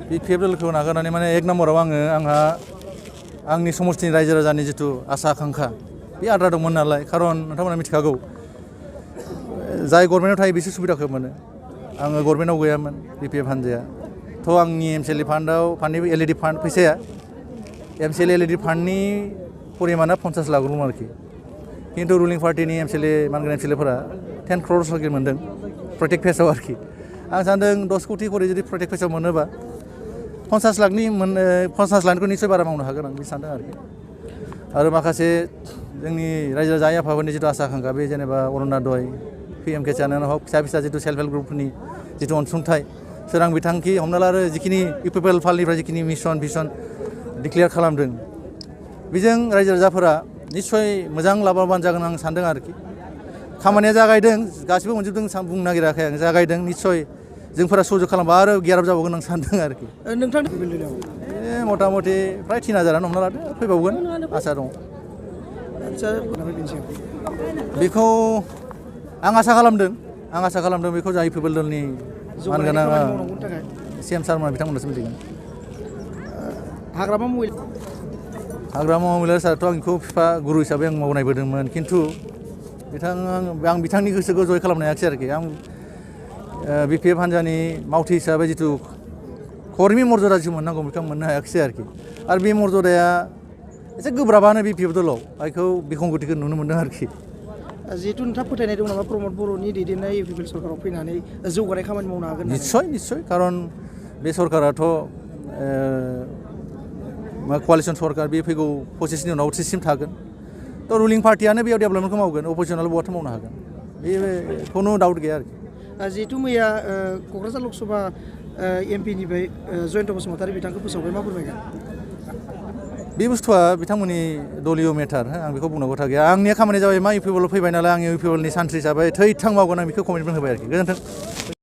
BPF दलखौ नागारनानै माने एक नम्बराव आंहा आंनि समस्तिनि रायजो राजानि जिथु आसा आकांक्षा बे आद्रा दंमोन नालाय खारन नोंथांमोना मिथिखागौ जाय गभर्नमेन्टआव थायो बिसोर सुबिदाखौ मोनो आङो गभर्नमेन्टआव गैयामोन BPF हान्जाया थ' आंनि MCLA फान्डनि LED फान्ड फैसाया MCLA LED फान्डनि परिमाना 50 लाख दं आरोखि खिन्थु रुलिं पार्टिनि मानगोनां MCLAफोरा 10 crores लागै मोनदों प्रत्येक फेसआव आरोखि आं सानदों 10 कोटि करि जुदि प्रत्येक फेसआव मोनोबा 50 लाखनिखौ निसय बारा मावनो हागोन आं बे सानदों आरोखि आरो माखासे जोंनि रायजो राजा आइ आफाफोरनि जिथु आसा आकांक्षा बे जेनेबा अरुण'दय PMK चेनेल हक फिसा जिथु सेल्फ हेल्प ग्रुपफोरनि जिथु अनसुंथाइ सोरां बिथांखि हमना ला आरो जिखिनि UPPL फान्डनिफ्राय जिखिनि मिशन भिजन डिक्लेयार खालामदों बेजों रायजो राजाफोरा निसय मोजां लाभवान जागोन आं सानदों आरोखि खामानिया जागायदों गासिबो मोनजोबदों बुंनो नागिराखै आं जागायदों निसय जोंफोरा सहयोग खालामबा आरो गियाराप जाबावगोन आं सानदों आरोखि नोंथांनि मथा मथि प्राय 3000 हमना लादो फैबावगोन आसा दं बेखौ आं आसा खालामदों बेखौ जाय UPPL दलनि मानगोनां CM सारमोन बिथांमोनासो मिथिगोन हाग्रामा महिला सारथ' आं बेखौ बिफा गुरु हिसाबै आं मावनायबोदोंमोन खिन्थु आं बिथांनि गोसोखौ जय खालामनो हायाखिसै आरोखि आं BPF हान्जानि मावथि हिसाबै जिथु कर्मि मर्यादा जिथु मोननांगौ बेखौ आं मोननो हायाखिसै आरोखि आरो बे मर्यादाया एसे गोब्राबानो BPF दलाव बेखौ बिखंगतिखौ नुनो मोनदों आरोखि जिहेतु नोंथाङा फोथायनाय दं नामा प्रमद बर'नि दैदेननाय UPPL सरकाराव फैनानै जौगानाय खामानि मावनो हागोन निस्सय खारन बे सरकाराथ' क'लिसन सरकार बे फैगौ 25 नि उनाव 30 सिम थागोन थ' रुलिं पार्टियानो बेयाव डेभेलपमेन्टखौ मावगोन अपोजिसनाल बहाथो मावनो हागोन बे खुनु डाउट गैया आरोखि जिहेतु मैया क'क्राझार लकसभा MP निफ्राय जयन्त बसुमतारी बिथांखौ फोसावबाय मा फोरमायगोन बे बुस्थुआ बिथांमोननि दलीय मेटार आं बेखौ बुंनो खोथा गैया आंनि खामानिया जाबाय मा UPPL फैबाय नालाय आं UPPL नि सान्थ्रि हिसाबै थै थां मावगोन आं बेखौ कमिटमेन्ट होबाय आरोखि गोजोन्थों